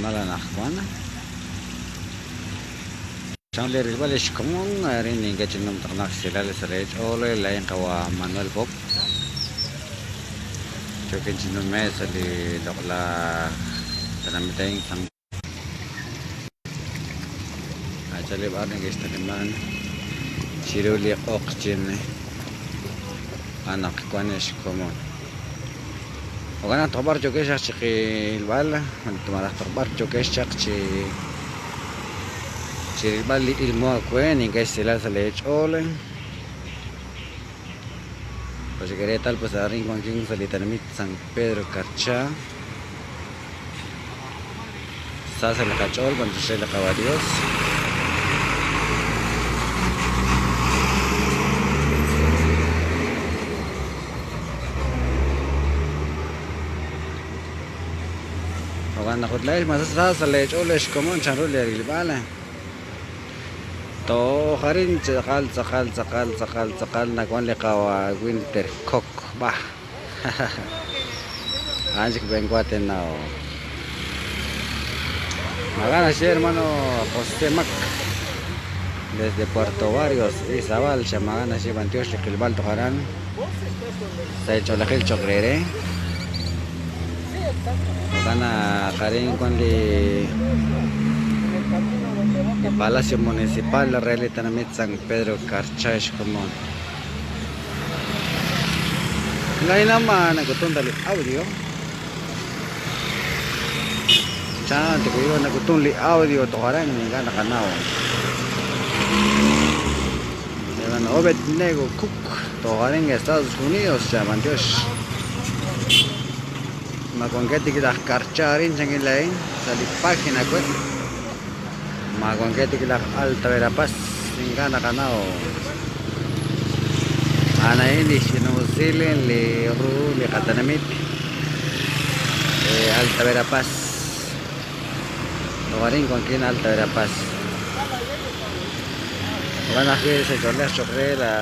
hoonal anaqwan. Chan li rilb'al lix komon arin nink'e chi numtaqnaq xsilal sa' lee ch'ool laa'in qawa' Manuel Bob. Yookin chi nume'k sa' li loq'laj tenamit a'in San Achaleb' neke'xtaqeman chiru li q'oqyink anaqwan ex komon. Jo'kan naq toj b'ar yookex chaq chi qilb'al malaj toj b'ar yookex chaq chi chi rilb'al li ilmo awe nink'e xsilal sa' lee ch'ool. Pues xek'e reetal pues arin wankin sa' li tenamit San Pedro Carchá. Sa sa' li qach'ool b'antiox re li Qawa' Dios. Jo'kan naq ut laa'ex ma sa sa' leech'ool ex komon chanru leerilb'al. Toj arin tz'aqal tz'aqal tz'aqal tz'aqal tz'aqal nawan li Qawa' Winter Cock b'aj. A'an chik b'enwa tenao. Magana xye hermano José Mac desde Puerto Barrios, Izabal, Magana xye b'antiox li qilb'al toj aran sa' ch'oolejil cho'q re re. Jo'kan naq arin wan li Palacio Municipal re li tenamit San Pedro Carchá xkomon. Ngayon nakutun li audio. Chan te kuyo nakutun li audio toharan ni gana kanao. Hermano Obed Nego Cook toharan Estados Unidos chaman Dios. Makuangketi kita karcharin changilain sa li página web. Makuangketi kita Alta Verapaz ingana kanao. Anain li xinusilin li ru li qatanamit Alta Verapaz. Togarin con quien Alta Verapaz. Van a se Cholea Chorrera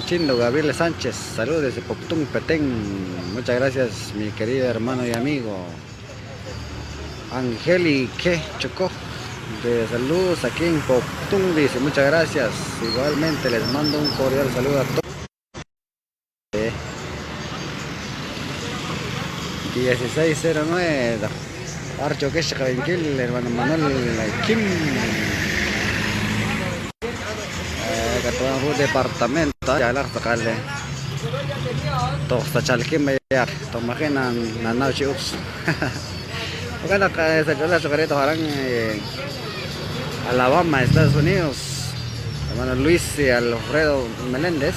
Chindo Gabriel Sánchez. Saludos desde Poptún Petén. Muchas gracias mi querido hermano y amigo Angelique Chocó. De saludos aquí en Poptún, dice, muchas gracias. Igualmente les mando un cordial saludo a todos. 1609 Archo Quechcabenquil, hermano Manuel Kim. Catuán departamento, ya la tocale. Toxta chalquim ya, tomajinan nanauchi ups. Alabama, Estados Unidos. Hermano Luis y Alfredo Meléndez.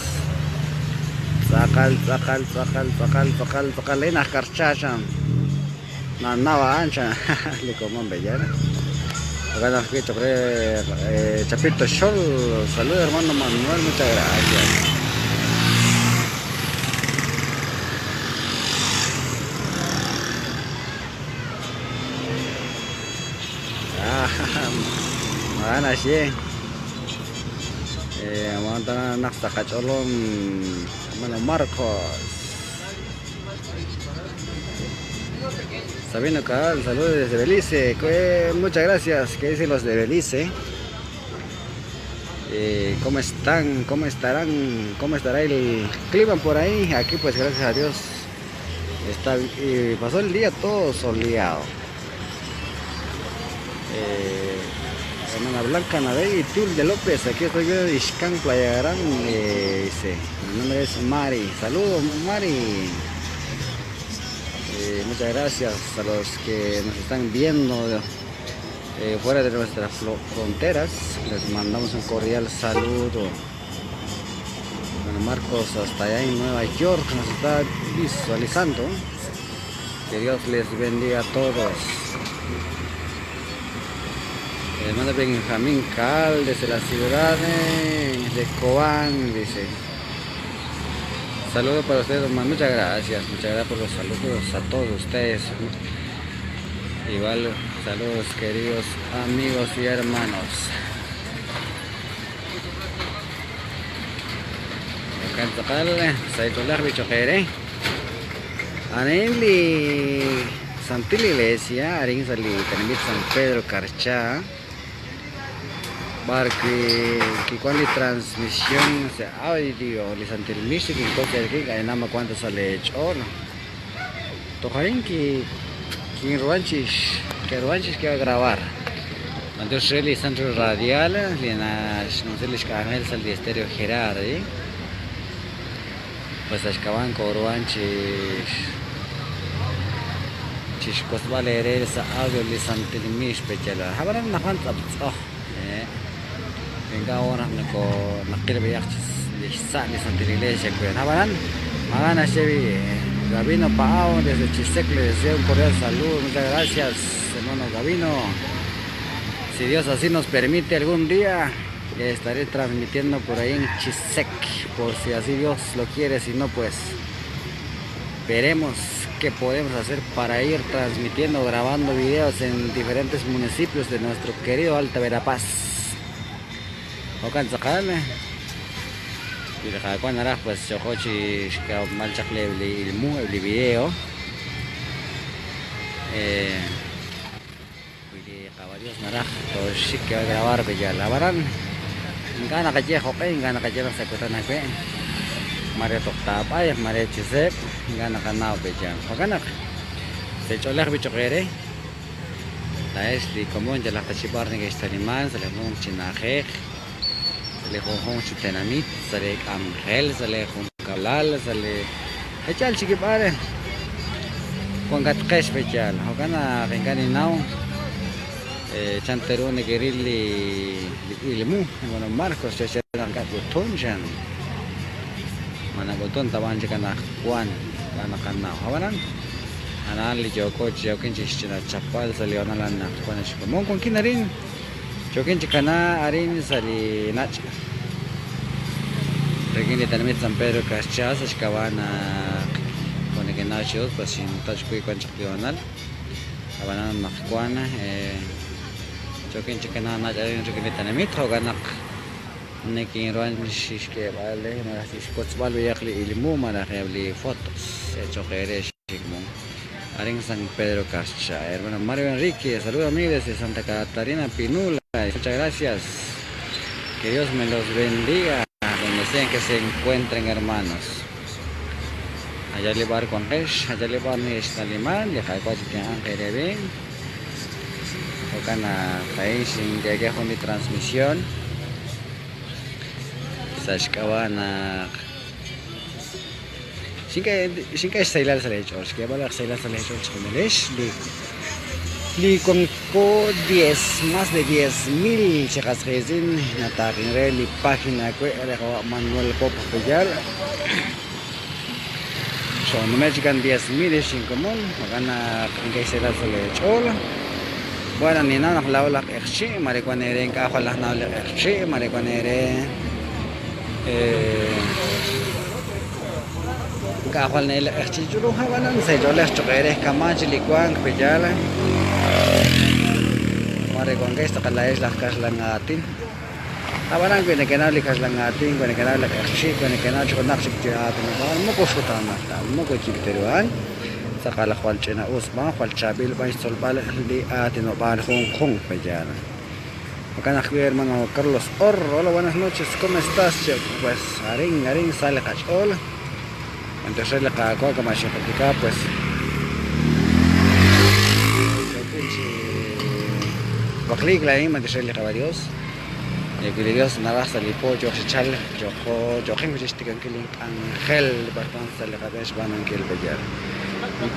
Tzakal, tzakal, tzakal, tzakal, tzakal, tzakal, ina karchacha. Nanawa ancha. Licomón bellana. Acá nos Chapito Xol. Saludos hermano Manuel, muchas gracias. Mana sih? Hermano Marcos. Sabino Cabal, saludos desde Belice. Muchas gracias. ¿Qué dicen los de Belice? ¿Cómo están? ¿Cómo estarán? ¿Cómo estará el clima por ahí? Aquí pues gracias a Dios está, pasó el día todo soleado. Hermana Blanca Navey y Tul de López, aquí estoy viendo de Ixcán, Playa Grande, dice, mi nombre es Mari, saludos Mari. Muchas gracias a los que nos están viendo fuera de nuestras fronteras, les mandamos un cordial saludo. Bueno, Marcos hasta allá en Nueva York nos está visualizando, que Dios les bendiga a todos. Hermano Benjamín Cal desde la ciudad de Cobán, dice. Saludos para ustedes, hermano. Muchas gracias por los saludos a todos ustedes. Igual, saludos queridos amigos y hermanos. Santil Iglesia arin sa li tenamit San Pedro Carchá b'ar wi' kiwan li transmisión sa' audio li Santil Misa kinkotz eerik'in k'aynaq ma wan ta sa' leech'ool. Toj arin kinruhan chi ke'ruhan chi xk'eeb'al grabar. B'antiox re li Centro Radial li naxnumsi lix k'anjel sa' li Estéreo Gerardi. Pues sa' xk'ab'a' kooruhan chi chixwotzb'al eere sa' audio li Santil Mix peyal. Ab'anan anaqwan tz'aptz'oj. Ink'a' hoor naq noko naqil b'ayaq li xsa' li Santil Iglesia kuyan. Ab'anan maak'a' naxye b'i' Gabino Paao desde Chisec le deseo un cordial saludo. Muchas gracias, hermano Gabino. Si Dios así nos permite algún día, estaré transmitiendo por ahí en Chisec, por si así Dios lo quiere, si no, pues veremos qué podemos hacer para ir transmitiendo, grabando videos en diferentes municipios de nuestro querido Alta Verapaz. Jo'kan tz'aqal. Wi li Qaawa' naraj, pues yooqo chi xk'amb'al chaq li ilmu, eb' li video. Wi li Qaawa' Dios naraj, tooxik grabar peyal. Ab'anan ink'a' naqaye jo'q'e, ink'a' naqaye naq sa' kutan awe'. Mare toj taab'ayq, mare chi seeb', ink'a' naqanaw peyal. Jo'kan naq se'ch'oolej b'i cho'q eere. Laa'ex li komon yalaq ta chi b'ar neke'xtaliman sa' li junjunq chi na'ajej, sa' li junjunq chi tenamit, sa' lee k'anjel, sa' lee junkab'lal, sa' lee peyal chi kib'ar wankatqex peyal. Jo'kan naq ink'a' ninnaw chan ta ru nekeril li ilmu. Hermano Marcos xe'xye naq ink'a' k'utun chan. Ma nak'utun ta b'an chik anaqwan, ink'a' naqanaw. Ab'anan Aran li yooko chi yookin chi xch'inachapb'al sa' li hoonal anaqwan ex komon. Wankin arin, yookin chi kanaak arin sa' li nach' rik'in li tenamit San Pedro Carchá sa' xk'ab'a' naq jo' nekenaw chi us pues xintoch' wib' wan chaq li hoonal. Ab'anan anaqwan yookin chi kanaak nach' arin rik'in li tenamit jo'kan naq nekinruhan chi xk'eeb'al malaj chi xwotzb'al b'ayaq li ilmu malaj eb' li fotos cho'q eere xilmu arin San Pedro Carchá. Hermano Mario Enrique, saludo amigo desde Santa Catarina Pinula. Muchas gracias. Que Dios me los bendiga donde sean que se encuentren, hermanos. Allá le bar con Resh, allá le bar ni Xtaliman, li Qaawa' chi tenq'anq eere. Jo'kan naq a'in xink'e jun li transmisión sa' xk'ab'a' naq xink'e xsahilal sa' leech'ool, xk'eeb'al xsahilal sa' leech'ool chejunilex li li wanko 10 más de 10,000 chi qas qiitz'in nataaqin re li página we' re qawa' Manuel Pop Peyal. Xo'nume' chikan 10,000 ex inkomon, jo'kan naq ink'e xsahilal sa' leech'ool. Bueno, ninnaw naq laa'o laj q'eqchi', mare wan eere ink'a' jwal laj naw li q'eqchi', mare wan eere ink'a' jwal ne'el li q'eqchi' chiru, ab'anan sa' ch'oolej cho'q eere kama' chi li wank peyal. Mare wankex tz'aqal laa'ex laj kaxlan aatin. Ab'anan wi nekenaw li kaxlan aatin, wi nekenaw li q'eqchi', wi nekenaw chi junaq chik chi aatinob'aal, moko xutaanal ta, moko yib' ta ru a'an. Tz'aqal jwal ch'ina'us b'an, jwal chaab'il b'an xtzolb'al li aatinob'aal junjunq, peyal. Jo'kan ajwi' hermano Carlos Or, hola, buenas noches, ¿cómo estás? Che, pues arin, arin sa li qach'ool. B'antiox re li Qaawa' kama' xinjultika, pues yookin chi wakliik laa'in, b'antiox re li Qaawa' Dios. Wi li Dios naraj sa' li po yooq chi chalk, yooqo yooqin wi' chixtikankil link'anjel b'ar wan sa' li qab'een xb'aanunkil peyal.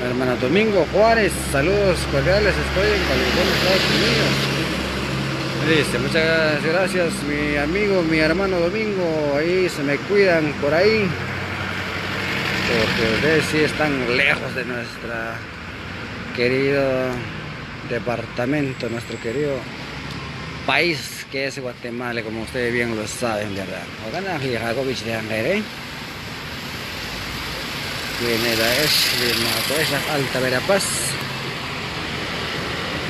Hermano Domingo Juárez, saludos cordiales, estoy en California, Estados Unidos. Dice, muchas gracias mi amigo, mi hermano Domingo, ahí se me cuidan por ahí, porque ustedes sí están lejos de nuestro querido departamento, nuestro querido país que es Guatemala, como ustedes bien lo saben, ¿verdad? Jo'kan naq li Jakovich de Angere, wi laa'ex li maako'ex laj Alta Verapaz,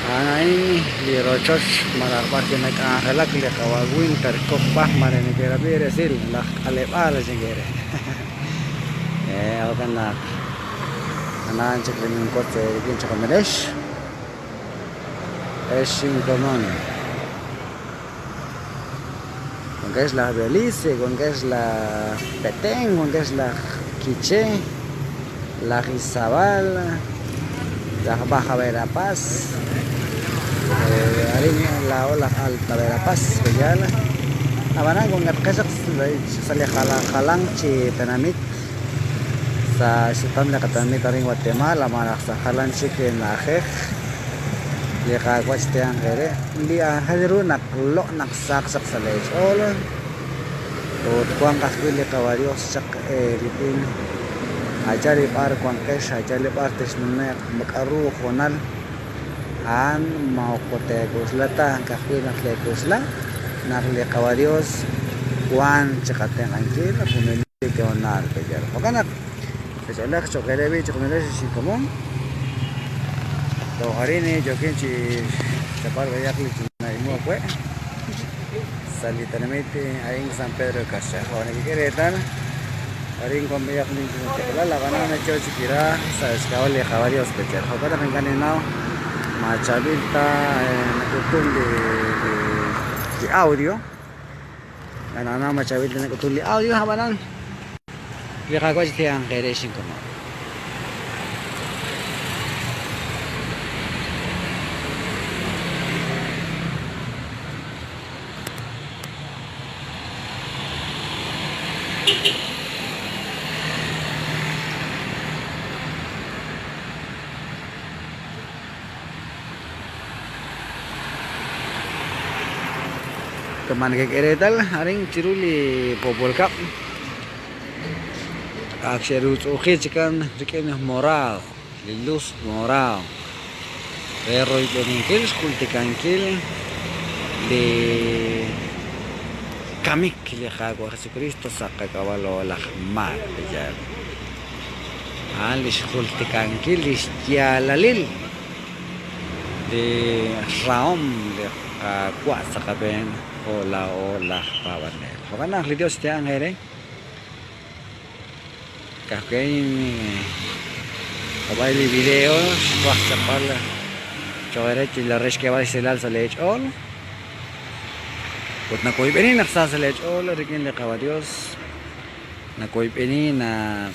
a'an a'in li rochoch malaj b'ar wi' nak'anjelak li qawa' Winter Koppaj mare neke'rab'i resil laj k'aleb'aal xinye re. Jo'kan naq Anan chik li ninwotz eerik'in chejunilex, ex inkomon. Wankex laj Belice, wankex laj Petén, wankex laj Quiché, laj Izabal, laj Baja Verapaz, arin laa'o laj Alta Verapaz, pe'yaal? Ab'anan wankatqex chaq sa' li jalan jalanq chi tenamit sa' xsutam li qatenamit arin Guatemala malaj sa' jalan chik na'ajej li Qaawa' chitenq'anq eere. Li aajel ru naq loq' naq saq chaq sa' lee ch'ool ut wanq ajwi' li Qawa' Dios chaq eerik'in a' yaal li b'ar wanqex, a' yaal li b'ar texnume'q k'a'ru hoonal a'an moko teek'oxla ta ka'ajwi' naq teek'oxla naq li Qawa' Dios wank chiqatenq'ankil junelik hoonal pe'yaal. Jo'kan naq ch'olej cho'q eere b'i' chejunilex ex inkomon toj arin yookin chi xchapb'al b'ayaq li ch'ina imu awe' sa' li tenamit a'in San Pedro de Carchá. Jo' nekek'e reetal arin wan b'ayaq lin ch'ina tiq'ilal ab'anan yo chi k'iraak sa' xk'ab'a' li Qawa' Dios pe'yaal. Jo'kan naq ink'a' ninnaw ma chaab'il ta nak'utun li audio. Ink'a' ninnaw ma chaab'il ta nak'utun li audio ab'anan li Qaawa' chitenq'anq eere ex inkomon. Kama nekek'e reetal arin chiru li poopol kab'l ak xe'rutz'u'uji chikan rik'in morado, li luz morado re royb'eninkil xjultikankil li kamik li Qaawa' Jesukristo sa' qak'ab'a' laj maak pe'yaal. A'an li xjultikankil li xyaalalil li xrahom li Qaawa' sa' qab'een jo' laa'o laj paab'anel. Jo'kan naq li Yos xtenq'ank eere. Ka'ajwi' qab'ay li video xwaj chapb'al cho'q eere chi re xk'eeb'al xsahilal sa' leech'ool. Ut nawoyb'eni naq sa sa' leech'ool rik'in li Qaawa' Yos. Nawoyb'eni naq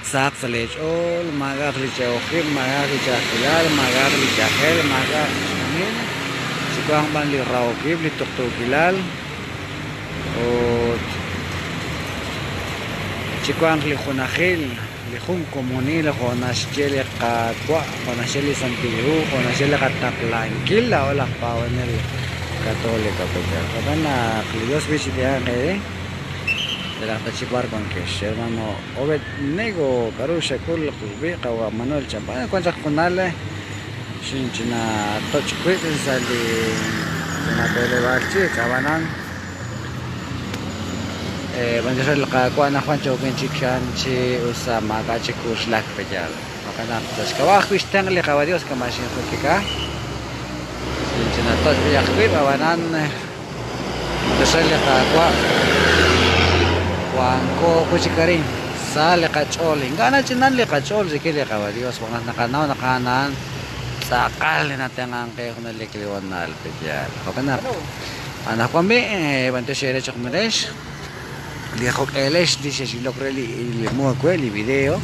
sahaq sa' leech'ool, maak'a'aq li ch'a'oj ib', maak'a'aq li ch'a'ajkilal, maak'a'aq li yajel, maak'a'aq chixjunil, chiwanq b'an li rahok ib', li tuqtuukilal ut chiwanq li junajil, li jun komonil jo' naxye li Qaawa', jo' naxye li Santil Hu, jo' naxye li qataqlankil laa'o laj paab'anel Católico. Jo'kan naq li Dios b'i' chitenq'anq eere yalaq ta chi b'ar wankex. Hermano Obed Nego, k'a'ru xak'ul b'i' qawa' Manuel Champana? Wan chaq junal xinchina toch' wib' sa' li ch'ina b'eleb'aal ch'iich', ab'anan b'antiox re li Qaawa' anaqwan yookin chi chi us maak'a' chik k'uxlak pe'yaal. Jo'kan naq sa' xk'ab'a' ajwi' xtenq' li Qaawa' Dios kama' xinjultika, xinchina toch' b'ayaq wib', ab'anan b'antiox re li Qaawa' wanko wi' chik arin, sa li qach'ool. Ink'a' nach'inan li qach'ool rik'in li Qaawa' Dios, xb'aan naq naqanaw naq a'an a'an tz'aqal li natenq'ank qe junelik li hoonal pe'yaal. Jo'kan naq anaqwan b'i', b'antiox eere chejunilex li jok'eelex li xex'ilok re li mu awe' li video.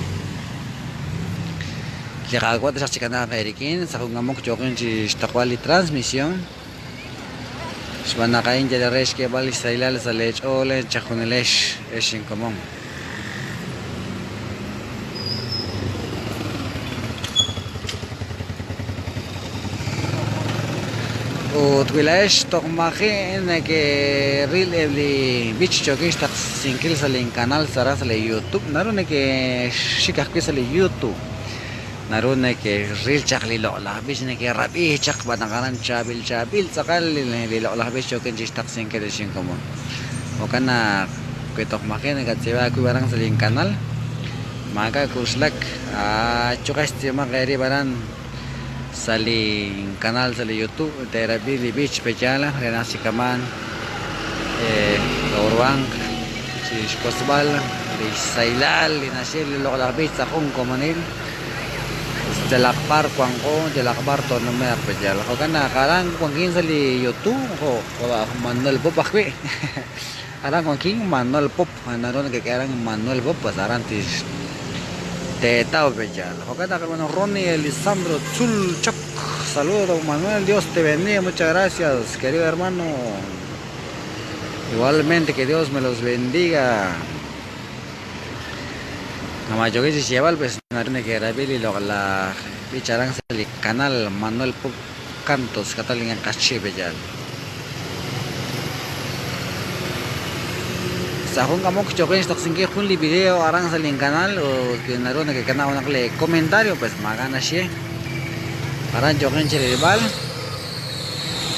Li Qaawa' taxaq chikanaaq eerik'in sa' jun k'amok yooqin chi xtaqb'al li transmisión. Xb'aan naq a'in yal re xk'eeb'al li xsahilal sa' leech'ool chejunilex ex inkomon. Ut wi laa'ex toj maji' nekeril eb' li b'ich yookin xtaqsinkil sa' linkanal sa' sa' li YouTube, naru nekexxik ajwi' sa' li YouTube. Naru nekeril chaq li loq'laj b'ich, nekerab'i chaq b'an naq aran chaab'il chaab'il tz'aqal li loq'laj b'ich yookin chixtaqsinkil ex inkomon. Jo'kan naq wi toj maji' nakatz'iib'a aawib' aran sa' linkanal, maak'a' k'uxlak, achuqex tz'iib'amaq eerib' aran sa' linkanal sa' li YouTube, teerab'i li b'ich pe'yaal re naq chi kama'an tooruhanq chixwotzb'al li. Li xsahilal li naxye li loq'laj b'ich sa' jun komonil yalaq b'ar wanqo, yalaq b'ar toonume'q pe yal. Jo'kan naq aran wankin sa' li YouTube jo' aj Manuel Pop ajwi'. Aran wankin Manuel Pop, naru nekek'e aran Manuel Pop pues aran tix teetaw pe yal. Jo'kan naq hermano Ronnie Elisandro Tzul Choc, saludos don Manuel, Dios te bendiga, muchas gracias querido hermano. Igualmente que Dios me los bendiga. Naq yookin chi xyeeb'al pues naru neke'rab'i li loq'laj b'ich aran sa' li kanal Manuel Pop Cantos Catalina Qachi Bellal. Sa' jun k'amok yookin xtaqsinkil jun li video aran sa' linkanal ut wi naru nekekanab' junaq lee comentario pues maak'a' naxye. Aran yookin chi rilb'al.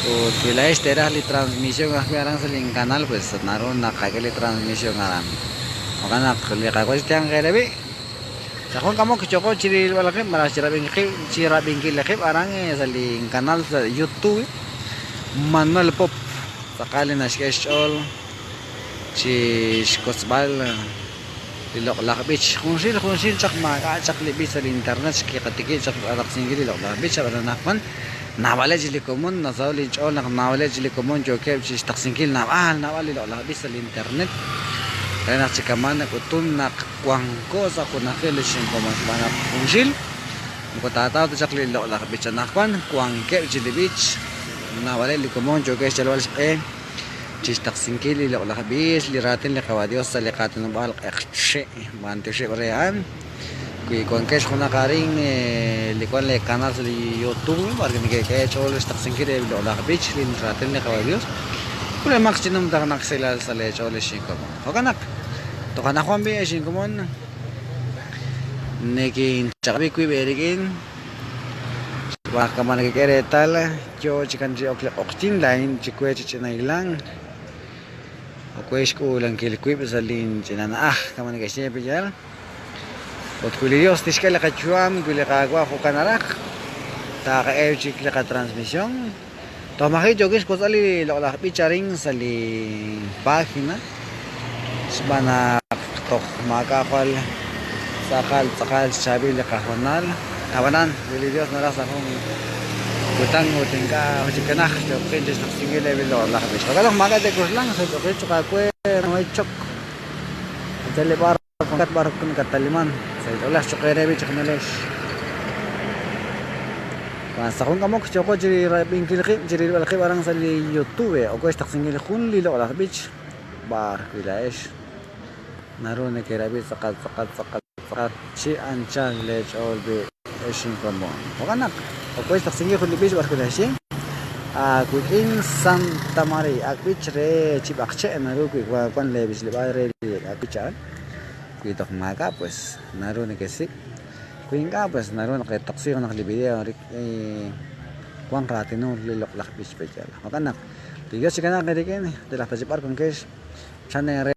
Ut wi laa'ex teeraj li transmisión ajwi' aran sa' linkanal pues naru naqak'e li transmisión aran. Jo'kan naq li Qaawa' chixtenq'anq eere b'i'. Sa' jun k'amok yooqo chi rilb'al qib' malaj chi rab'inkil qib' chi rab'inkil qib' aran sa' linkanal sa' YouTube Manuel Pop tz'aqal li naxk'e xch'ool chi xkotzb'al li loq'laj b'ich. Junxil junxil chaq maak'a' chaq li b'ich sa' li internet xkiqatikib' chaq raqsinkil li loq'laj b'ich ab'an anaqwan naab'aleb' chik li komon nasaho' linch'ool naq naab'aleb' chik li komon yookeb' chi xtaqsinkil naab'al naab'al li loq'laj b'ich sa' li internet re naq chi kama'an nak'utun naq wanko sa' junajil li xinkomon xb'aan naq junxil moko taataw ta chaq li loq'laj b'ich anaqwan wankeb' chik li b'ich naab'aleb' li komon yookeb' xyalb'al xq'e chixtaqsinkil li loq'laj b'ich, li raatin li Qawa' Dios sa' li qaatinob'aal q'eqchi'. B'antioxeb' re a'an. Wi wankex junaq arin li wan lee kanal sa' li YouTube b'ar wi' neke'k'e eech'ool xtaqsinkil eb' li loq'laj b'ich, li raatin li Qawa' Dios, k'ulemaq chi numtajenaq xsahilal sa' lee ch'ool ex inkomon. Jo'kan naq, toj anajwan b'i' ex inkomon, nekinchaq'b'i wib' eerik'in xb'aan naq kama' nekek'e reetal, Yoo chikan chi ok li q'oqyink, laa'in chi we chi ch'ina hilank, ok we xk'uulankil wib' sa' lin ch'ina na'aj, kama' neke'xye pe yaal. Ut wi li Dios tixk'e li qayu'am, wi li Qaawa' jo'kan naraj, taaqa'ew chik li qatransmision. Toj maji' yookin xwotzb'al li loq'laj b'ich arin sa' li página, xb'aan naq toj maak'a' jwal tz'aqal tz'aqal xchaab'il li qahoonal. Ab'anan, wi li Dios naraj sa' jun kutan ut ink'a' jun chik kanaj, yooqin chixtaqsinkil eb' li loq'laj b'ich. Jo'kan naq maak'a' te'k'uxlanq, jek'oqil choq' aawe Noé Chok. Anchal li b'ar wankat b'ar nakataliman, sa' li ch'oolej choq' eere b'i' chejunilex. Wan sa' jun k'amok yooqo chi rab'inkil qib', chi rilb'al qib' aran sa' li YouTube, ok we xtaqsinkil jun li loq'laj b'ich b'ar wi' laa'ex naru nekerab'i tz'aqal tz'aqal tz'aqal tz'aqal chi anchal lee ch'ool b'i' ex inkomon. Jo'kan naq, ok we xtaqsinkil jun li b'ich b'ar wi' naxye, Aawik'in Santa Maria, ak' b'ich re Chib'aqche' naru wi' wan lee b'ichleb'aal re li ak' b'ich a'an. Wi toj maak'a' pues naru nekesik'. Wi ink'a' pues naru naqetaqsi junaq li video rik'in wan raatinul li loq'laj b'ich pe' yaal. Jo'kan naq li Dios chikanaaq eerik'in, yalaq ta chi b'ar wankex, chan eere.